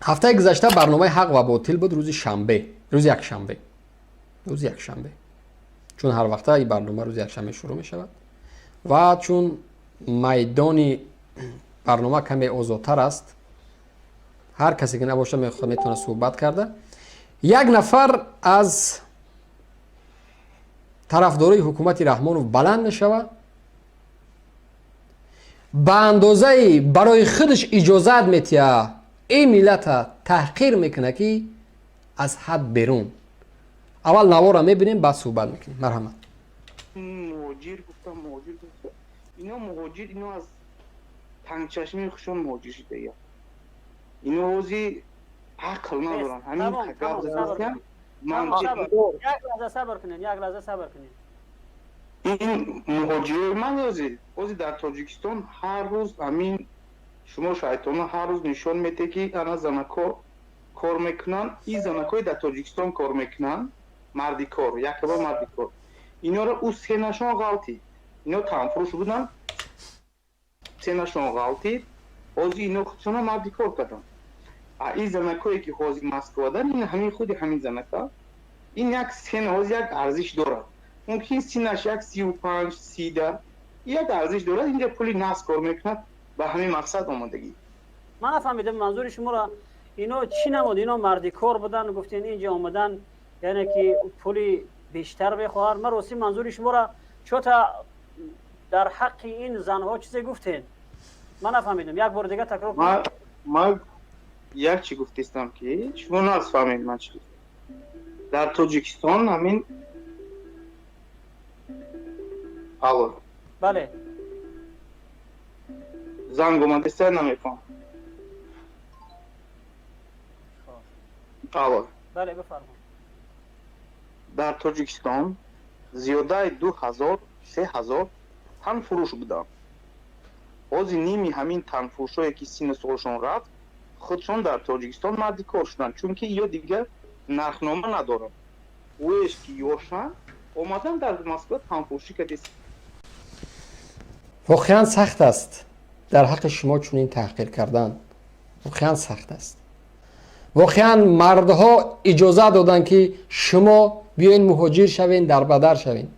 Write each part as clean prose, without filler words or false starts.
Ҳафтаи гузашта барномаи «Ҳақ ва ботил» буд, рӯзи шанбе, рӯзи якшанбе, рӯзи якшанбе, чун ҳар вақта ин барнома рӯзи якшанбе шурӯъ мешавад ва чун майдони барнома каме озодтар аст, ҳар касе ки набошад, мехоҳад, метавонад суҳбат карда. Як нафар аз тарафдорои ҳукумати Раҳмонов баланд мешавад, ба андозаи барои худаш иҷозат метиҳад, ин миллата таҳқир мекунад, ки аз ҳад берун. Аввал навора мебинем, баъд суҳбат мекунем. Марҳамат. Муҳоҷир гуфтам, муҳоҷир гуфтам, ино муҳоҷир, ино аз тангчашмии худшон муҳоҷир шудагия. Ино ҳози ақл надоранд, ҳамин гап задастиям. Як лаҳза сабр кунед, як лаҳза сабр кунед. Ин муҳоҷирои ман ҳози дар Тоҷикистон ҳар рӯз ҳамин шумо шайтона ҳар рӯз нишон медиҳед, ки ана занако кор мекунанд. Ин занакое дар Тоҷикистон кор мекунанд, марди кор, якаба марди кор, инора ӯ сенашон ғалтид, ино танфурӯш буданд, сенашон ғалтид, ҳозир ино худшона марди кор карданд. А ин занакое ки ҳозир Москвадан, ин ҳамин худи ҳамин занака, ин як сен ҳозир як арзиш дорад, мумкин синаш як 35, 30-да, як арзиш дорад, инҷа пули нағз кор мекунад, ба ҳамин мақсад омодагӣ. Ман нафаҳмидам манзури шуморо. Ино чӣ намуд? Ино марди кор будан, гуфтен, инҷа омадан, яъне ки пули бештар мехоҳанд. Ман ростӣ манзури шуморо чота дар ҳаққи ин занҳо чизе гуфтен, ман нафаҳмидам, як бори дига такрор. Ман як чӣ гуфтистам, ки шумо нафаҳмед ман чӣ гуфтам. Дар Тоҷикистон ҳамин, алло? Бале. Занг омадеста, намефаҳмам. Алло? Бале, бифармо. Дар Тоҷикистон зиёдаи 2000, 3000 танфурӯш буданд. Ҳозир ними ҳамин танфурӯшое ки синну солшон рафт, худшон дар Тоҷикистон марди кор шуданд, чунки ё дигар нархнома надоранд. Ӯеш ки ёшанд, омадан дар Москва танфурӯшӣ кардест. Воқеан сахт аст дар ҳаққи шумо чунин таҳқир кардан, воқеан сахт аст. Воқеан мардҳо иҷозат доданд, ки шумо биёен, муҳоҷир шавен, дарбадар шавен,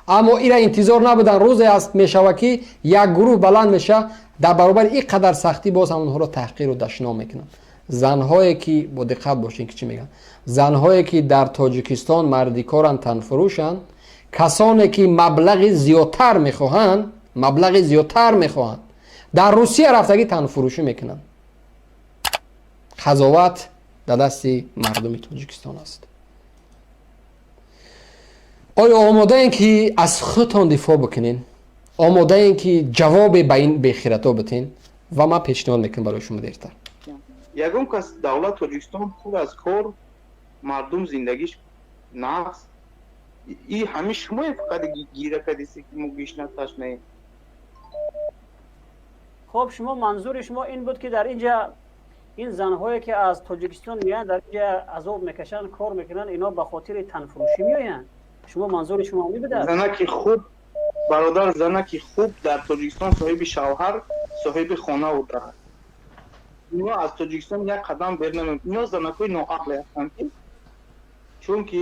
аммо ира интизор набуданд, рӯзе аст мешавад, ки як гурӯҳ баланд меша, дар баробари ин қадар сахтӣ боз ҳам онҳоро таҳқиру дашном мекунанд. Занҳое ки, бо диққат бошед, ки чӣ мегӯянд, занҳое ки дар Тоҷикистон мардикоранд, танфурӯшанд, касоне ки маблағи зиёдтар мехоҳанд, маблағи зиёдтар мехоҳанд, дар Русия рафтагӣ танфурӯшӣ мекунанд. Қазоват дар дасти мардуми Тоҷикистон аст. Оё омодаем, ки аз худтон дифоъ бикунен? Омодаем, ки ҷавобе ба ин бехиратҳо битен? Ва ман пешниҳод мекунам барои шумо дертар. Ягон кас давлат Тоҷикистон пур аз кор, мардум зиндагиш нағз, и ҳамин шумое фақат гира кардисе, ки мо гишна ташнаем. Хуб, шумо манзури шумо ин буд, ки дар инҷа ин занҳое ки аз Тоҷикистон меоянд, дар инҷа азоб мекашанд, кор мекунанд, ино ба хотири танфурӯшӣ меоянд. Шумо манзури шумо ҳамин буда? Занаки хуб, бародар, занаки хуб дар Тоҷикистон соҳиби шавҳар, соҳиби хонаву дар, ино аз Тоҷикистон як қадам бер намем. Ино занакҳои ноақле ҳастанд, ки чунки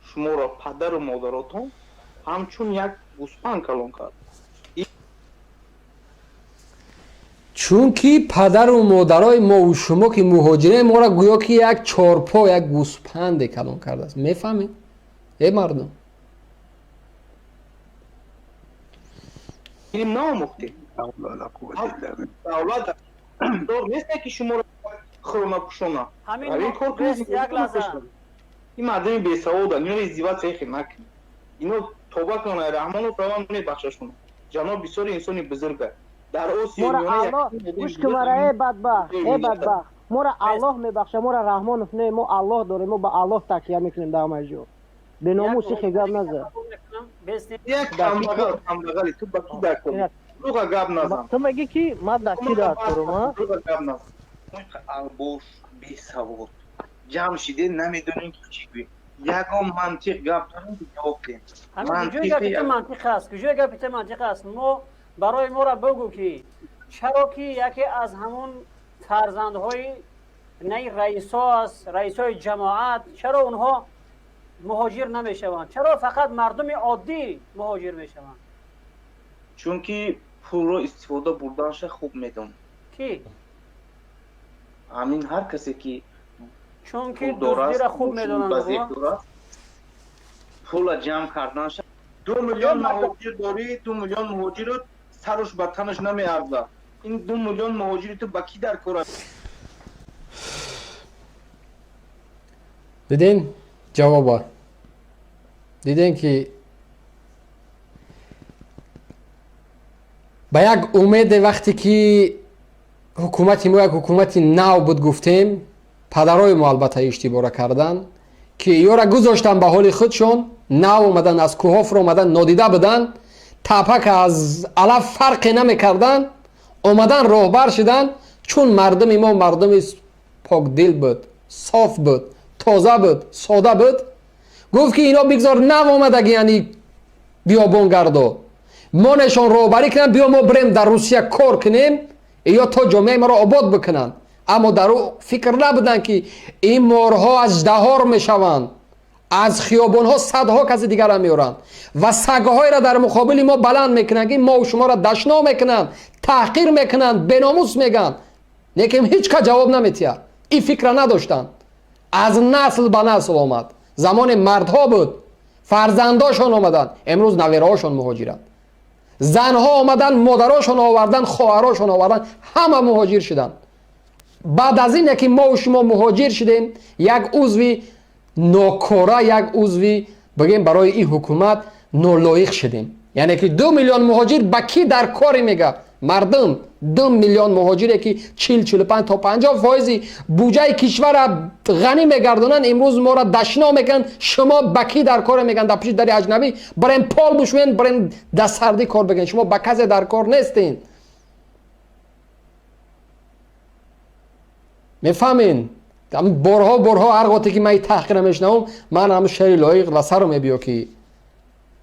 шуморо падару модаротон ҳамчун як гӯспанд калон кард. Чунки падару модарои мову шумо, ки муҳоҷирем, моро гӯё ки як чорпо, як гӯспанде калон кардааст. Мефаҳмед, э мардум? Илм наомӯхтем. Давлат дор нест, ки шуморо хӯрона пӯшона. Ин мардуми бесаводанд, ино издиваться эхе накунед, ино тоба кунанд, Раҳмонов раванд, мебахшашон. Ҷаноб бисёри инсони бузурга дар Осиё. Гӯш кун мара, э бадбахт, э бадбахт, мора Аллоҳ мебахша, мора Раҳмонов не. Мо Аллоҳ дорем, мо ба Аллоҳ такя мекунем дар ҳама ҷо. Беномуси хе гап наза. Як камбағал, камбағали ту ба ки дар кор? Дурӯға гап назан. Ту мегӣ, ки ман дар ки дар корум? Дурӯға гап назан. Албош, бесавод ҷамъ шиде, намедонем, ки чӣ гӯем. Ягон мантиқ гап дорем, ки ҷавоб диҳем? Куҷои гапи ту мантиқ аст? Куҷои гапи ту мантиқ аст? Мо барои моро бигӯ, ки чаро ки яке аз ҳамон фарзандҳои نه رئیساست، رئیسای جماعت، چرا اونها مهاجر نمیشوند؟ چرا فقط مردم عادی مهاجر میشوند؟ چون که پول رو استفاده بردنش خوب میدون. کی؟ همین هر کسی که چون که دزدی را خوب میدونن، پول جمع کردنش. 2 میلیون مهاجر داری، 2 میلیون مهاجر رو سرش به تنش نمیارزه. این 2 میلیون مهاجر تو با کی در کار؟ دیدین جوابا؟ دیدین که با یک امید وقتی که حکومت ما یک حکومت نو بود گفتیم، پدرای ما البته اشتباه کردن که یورا گذاشتن به حال خودشون، نو اومدن از کوه فرو اومدن، نادیده بودن، تپک از علف فرقی نمیکردن، اومدن راهبر شدن. چون مردم ما مردم پاک دل بود، صاف بود، تازه بود، ساده بود، گفت که اینا بگذار نو اومدگی، یعنی بیابان گردو ما نشان راهبری کنن، بیا ما بریم در روسیه کار کنیم یا تا جامعه ما را آباد بکنن. اما در او فکر نبودن که این مارها از دهار میشوند، از خیابانها صدها کس دیگر را میورند و سگهای را در مقابل ما بلند میکنند که ما و شما را دشنا میکنند، تحقیر میکنند، بناموس میگن، لیکن هیچ که جواب نمیتید. این فکر نداشتند. از نسل به نسل آمد. زمان مردها بود، فرزنداشان آمدند، امروز نویرهاشان مهاجرند. زنها آمدن، مادراشان آوردن، خواهراشان آوردن، همه مهاجر شدند. بعد از این که ما و شما مهاجر شدیم، یک عضوی ناکاره، یک عضوی بگیم برای این حکومت نالایق شدیم. یعنی که 2 میلیون مهاجر با کی در کاری میگه؟ مردم. 2 میلیون مهاجری که 40 45 تا 50 فایزی بودجه کشور را غنی میگردونن، امروز ما را دشنا میگن. شما با کی در کار میگن؟ در پیش در اجنبی بریم پال بشوین، بریم در سردی کار بگن. شما با کسی در کار نیستین. میفهمین؟ بارها بارها هر وقتی که من این تحقیر میشنوم، من هم شعر لایق و سرم میبیا که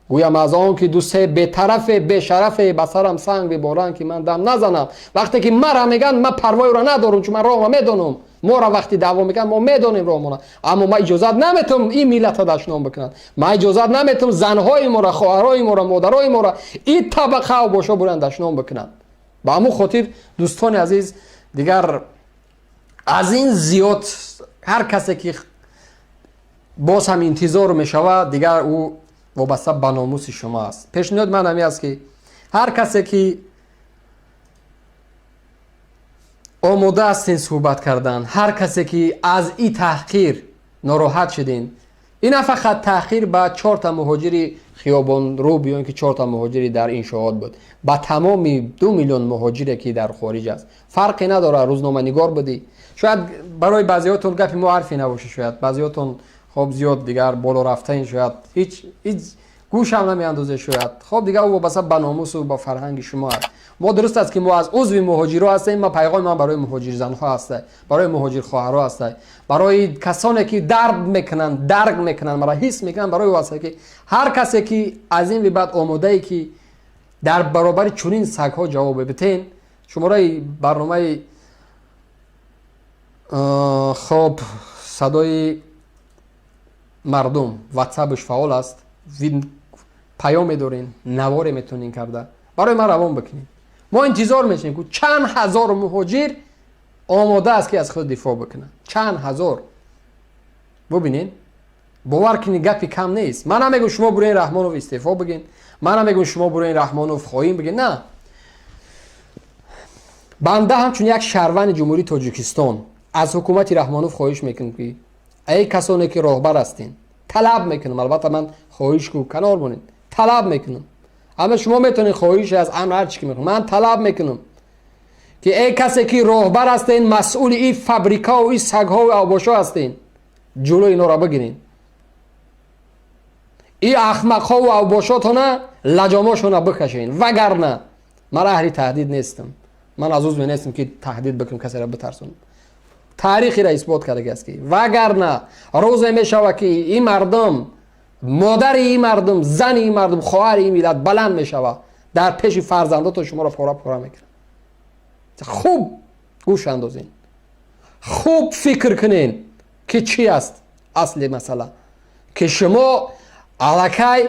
گویم از آن که دوست بی‌طرف بی‌شرف به سرم سنگ ببارن که من دم نزنم. وقتی که مرا میگن من پروای را ندارم، چون من راه میدونم. ما را وقتی دعوا میگن ما میدونیم راهمون، اما ما اجازه نمیتم این ملت را دشنام بکنن. ما اجازه نمیتم زنهای ما را، خواهرای ما را، مادرای ما را، این طبقه و باشا برن دشنام بکنن. به همون خاطر دوستان عزیز، دیگر از این زیاد هر کسی که باز هم انتظار میشود، دیگر او وابسته به ناموس شما است. پیشنهاد من همی است که هر کسی که آماده هستین صحبت کردن، هر کسی که از این تحقیر ناراحت شدین، این نه فقط تحقیر به 4 تا مهاجر خیابان رو بیان که 4 تا مهاجری در انشاءات بود، به تمام 2 میلیون مهاجری که در خارج است، فرقی نداره روزنامه نگار بودی. شاید برای بعضیاتون گپ ما حرفی نباشه، شاید بعضیاتون خب زیاد دیگر بالا رفتن، شاید هیچ گوش هم نمیاندازه، شاید خب دیگه او وابسته به ناموس و با فرهنگ شما است. ما درست است که ما از عضو مهاجرها هستیم، ما پیغام ما برای مهاجر زنها هست، برای مهاجر خواهرها هست، برای کسانی که درد میکنن، درک میکنن، مرا حس میکنن، برای واسه که هر کسی که از این به بعد آماده ای که در برابر چنین سگ‌ها جواب بدین. شماره برنامه خب صدای مردم واتساپش فعال است، پیام دارین، نوار میتونین کرده برای ما روان بکنین. ما انتظار میشیم که چند هزار مهاجر آماده است که از خود دفاع بکنن. چند هزار. ببینین، باور کنین گپی کم نیست. من نمیگم شما برین رحمانوف استعفا بگین، من نمیگم شما برین رحمانوف خواهیم بگین، نه. بنده همچون یک شهروند جمهوری تاجیکستان از حکومت رحمانوف خواهش میکنم که ای کسانی که راهبر هستین، طلب میکنم، البته من خواهش کو کنار بونین، طلب میکنم، اما شما میتونین خواهش از امر هر چی که میخوام، من طلب میکنم که ای کسی که راهبر هستین، مسئول این فابریکا و این سگها و آباشا هستین، جلوی اینا را بگیرین. این احمق‌ها و آباشاتونه لجاماشون بکشین، وگرنه من اهل تهدید نیستم، من از عضو نیستم که تهدید بکنم کسی را بترسونم. تاریخی را اثبات کرده است که وگرنه روز میشود که این مردم، مادر این مردم، زن این مردم، خواهر این ملت بلند میشود در پیش فرزنداتون شما را پاره پاره میکنه. خوب گوش اندازین. Хуб фикр кунен, ки чӣ аст асли масъала, ки шумо аллакай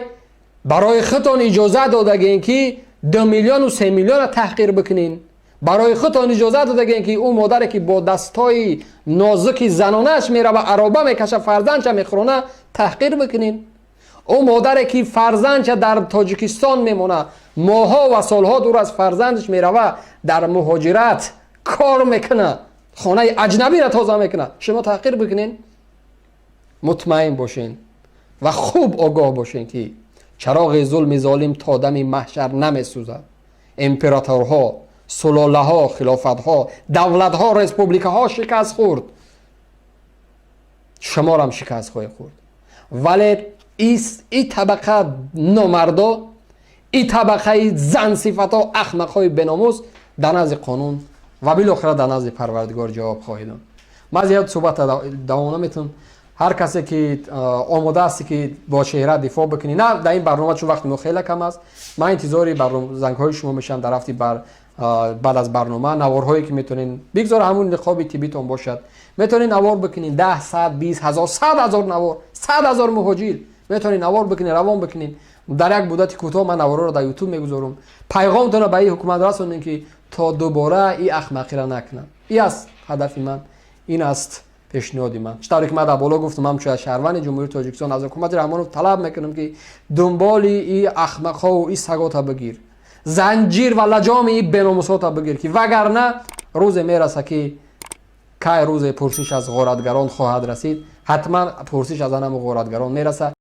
барои худтон иҷозат додагем, ки 2 миллиону 3 миллиона таҳқир бикунен. Барои худтон иҷозат додагем, ки ӯ модаре, ки бо дастои нозуки занонааш мерава, ароба мекаша, фарзандча мехӯрона, таҳқир бикунен. Ӯ модаре, ки фарзандча дар Тоҷикистон мемона, моҳҳо ва солҳо дур аз фарзандаш мерава, дар муҳоҷират кор мекуна, хонаи аҷнабиро тоза мекунад, шумо таҳқир бикунен. Мутмаин бошен ва хуб огоҳ бошен, ки чароғи зулми золим то дами маҳшар намесӯзад. Императорҳо, сулолаҳо, хилофатҳо, давлатҳо, республикаҳо шикаст хӯрд, шуморам шикаст хоҳед хӯрд. Вале и табақа номардо, и табақаи зансифато, ахмақҳои беномус дар назди қонун ва билохира дар назди Парвардигор ҷавоб хоҳед дод. Ман зиёд суҳбата давом наметавонам. Ҳар касе, ки омода ҳасте, ки бо чеҳра дифоъ бикунӣ, на дар ин барнома, чун вақти мо хеле кам аст, ман интизори зангҳои шумо мешавам дар рафти баъд аз барнома. Наворҳое, ки метавонед, бигзор ҳамун ниқоби тиббитон бошад, метавонед навор бикунед, 10, 100, 20 ҳазор, 100 ҳазор навор, 100 ҳазор муҳоҷир метавонед навор бикунед, равон бикунед. Дар як муддати кӯтоҳ ман наворҳоро дар Ютуб мегузорам. Пайғомтонро ба ин ҳукумат расонем, ки то дубора ин ахмақиро накунанд. Ин аст ҳадафи ман, ин аст пешниҳоди ман. Чӣ тавре ки ман дар боло гуфтам, ҳамчун аз шаҳрванди Ҷумҳурии Тоҷикистон аз ҳукумати Раҳмонов талаб мекунам, ки дунболи и ахмақҳову и сагота бигир, занҷир ва лаҷоми и беномусота бигир, ки вагарна рӯзе мераса, ки кай рӯзе пурсиш аз ғоратгарон хоҳад расид. Ҳатман пурсиш аз анаму ғоратгарон мераса.